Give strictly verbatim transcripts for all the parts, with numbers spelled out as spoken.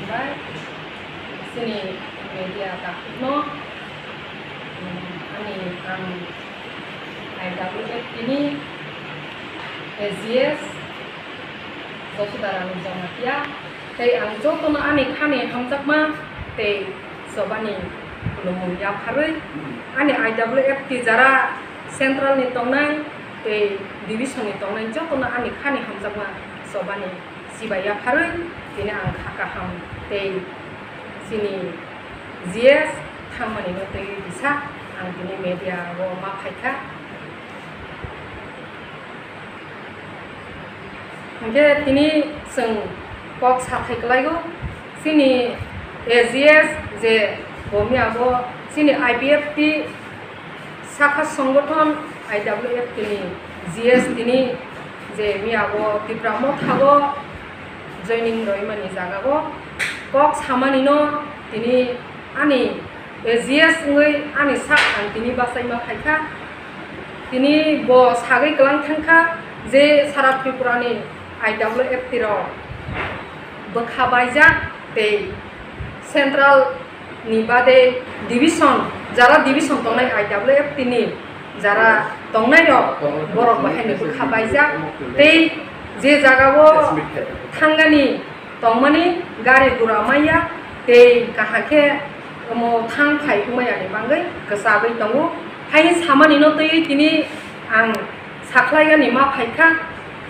Bai, chini media takhukno, um, ani ang I W F T ni A G S Josodha Rani Jamatia, tei ang jotono ani khani hamjakma tei chobani khulumung yapharwi, ani I W F T jara central ni tongnai tei division ni tongnai jotono ani khani hamjakma chobani chibai yapharwi tini ang kha kaham tei chini G S thangmani no twi bisa ang tini media o ma phaikha. Hingke tini chwng kok sathai kwlaio chini A G S je bo miya bo chini I P F T Sakha Songothon I W F T ni G S tini je miya bo Tipra Motha o joining roimani jaga o kok samani no tini ani A G S wngwi ani sak ang tini bachaima phaikha. Tini bo sagwi kwlang thangkha je sara Tripura ni I W F T rok bwkha baijak tei central ni bade division, jara division tongnai I W F T ni jara tongnai rok borok bahai ni bwkha baijak tei je jaga o thangani tongmani gari gura maya tei kaham khe omo thang phai wngmaya ni bagwi kwchagwi tongo. Haini samani no twiwi tini ang sakhlaigani ma phaikha.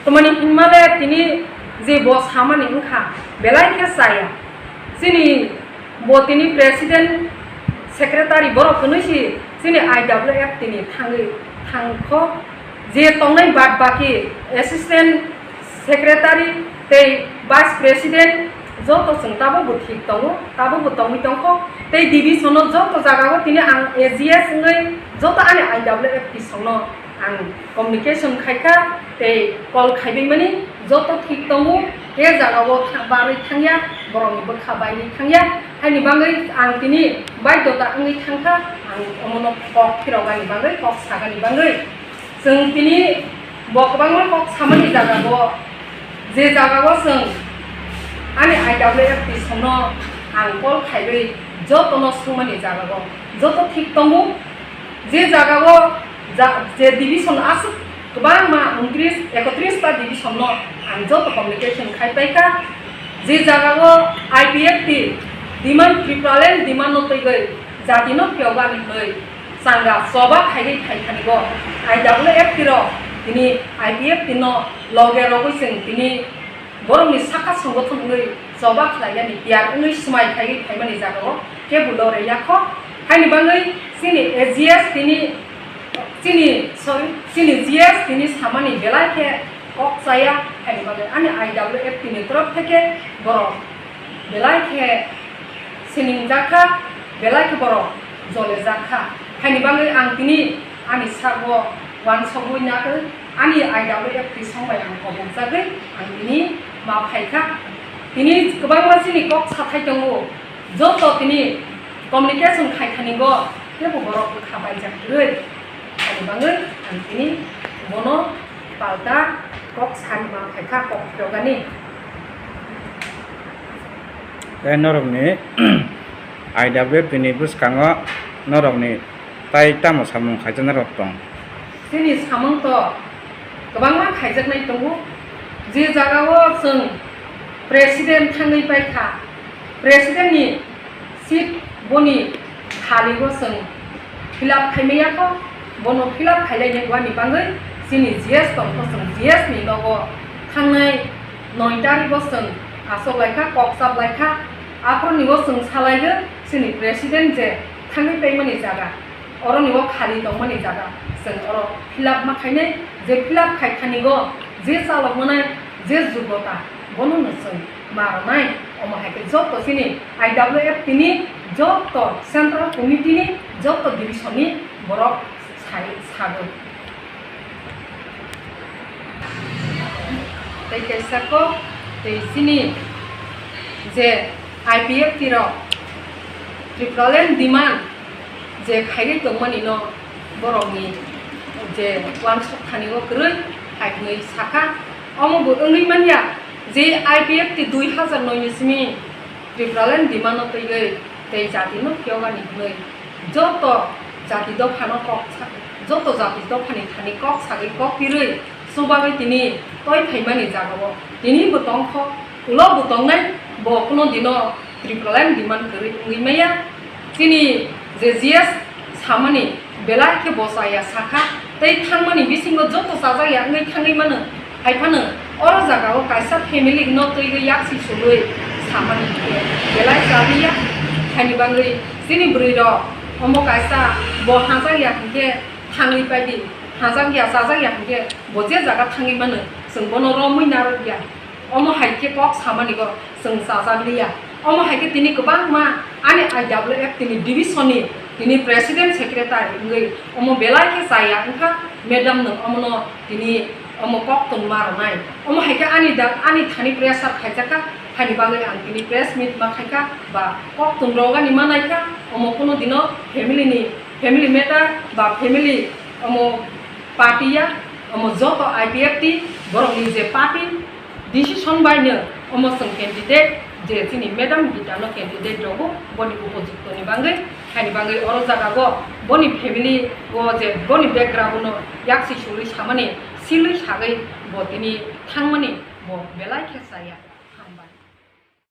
Tamani hinmale tini je bo samani wngkha belai khe chaya. Chini bo tini president, secretary borok hwnwi si chini I W F T ni thangwi thangkho. Je tongnai bad baki assistant secretary tei vice president joto chwng tabukbo thik tongo, tabukbo tongwi tongkho. Tei division o joto jagao tini ang A G S wngwi joto ani I W F T songno ang communication khaikha tei call khaibaimani joto thik tongo, e jagao tha-, barwi thangya, borokni bwkha bairwi thangya, haini bagwi ang tini baidota wngwi thangkha, ang omono kok phirokgani bagwi, kok sagani bagwi. Chwng tini bo kwbangma kok samani jagao, je jagao chwng ani I W F T songno ang call khaiwi jotono swngmani jagao joto thik tongo. Je jagao ja-, je division aswk kwbangma untris, ekotris ta division no ang joto communication khai paikha. Je jagao I P F T demand, Tipraland demand no twiwi jati no phiyokgani hwnwi changa choba khaiwi phaikhanigo I W F T rok tini I P F T no loge rogwi chwng tini borokni sakha songothon wngwi choba khlainani tiyar wngwi swmai khaiwi phaimani jagao kebo lore yakho. Haini bagwi chini A G S tini, chini, sorry, chini G S tini samani belai khe kok chaya, haini bagwi ani I W F T ni torof theke borok belai khe siningjakha, belai khe borok jolejakha. Haini bagwi ang tini ani sago wansogwi nagwi ani I W F T song bai ang kobokjagwi ang tini ma phaikha. Tini kwbangma chini kok sathai tongo, joto tini communication khaikhaningo teibo borok bwkha baijak kwrwi. Haini bagwi ang tini bono palta kok sani ma phaikha, kok phirogani. Tei norokni I W F T ni bwskango norokni tai tamo samung khaijaknai rok tong? Chini samung to kwbangma khaijaknai tongo. Je jagao chwng president thangwi paikha, president ni seat boni khaligo chwng fill up khaimaya kho, bono fill up khailainai wani bagwi chini G S tongkho, chwng G S ni nogo thangnai noi tarigo chwng achuk laikha, kok chap laikha, aphuru nigo chwng salaigo chini president je thangwi paimani jaga, oro nigo khali tongmani jaga chwng oro fill up ma khainai, je fill up khai thanigo je chalok manai je jugota bono no chwng ma rwnai. Omo hai khe joto chini I W F T ni joto central committee ni joto division ni borok sai sago. Tei kaisa kok tei chini je I P F T rok Tipraland demand je khaiwi tongmani no borokni je uansuk thani o kwrwi hai hwnwi sakha. Omo bo wngwi manya je I P F T dui hazar noi ni simi Tipraland demand no twiwi tei jati no phiyogani hwnwi joto jati dophano kok sa-, joto jati dophani thani kok sagwi kok pirwi chubagwi tini toi phaimani jagao tini bo tongkho, ulo bo tongnai, bo kuno dino Tipraland demand kwrwi wngwi maya. Chini je G S samani belai khe bo chaya sakha, tei thangmani bisingo joto chajak ya wngwi thangwi mano. Hai phano oro jagao kaisa family no twiwi yaksi sugwi samani khe belai chaliya. Haini bagwi chini bwrwi rok omo kaisa bo hajak ya hinkhe thangwi paidi, hajak ya chajak ya hinkhe bo je jaga thangwi mano chwng bono romwi narwk ya. Omo hai khe kok samani bo chwng chajak liya. Omo hai khe tini kwbangma ani I W F tini division ni tini president secretary wngwi omo belai khe chaya wngkha madam no omono tini omo kok tongma rwnai. Omo hai khe ani da, ani thani pressure khaijakha, haini bagwi ang tini press meet ma khaikha ba kok tong rogani ma naikha, omo kuno dino family ni, family matter ba family omo party ya, omo joto I P F T borok ni je party decision bai no omo chwng candidate je chini madam Gita no candidate rogo boni upojukto ni bagwi, haini bagwi oro jaga go boni family go je boni background no yaksi sului samani silwi sagwi bo tini thangmani bo belai khe chaya.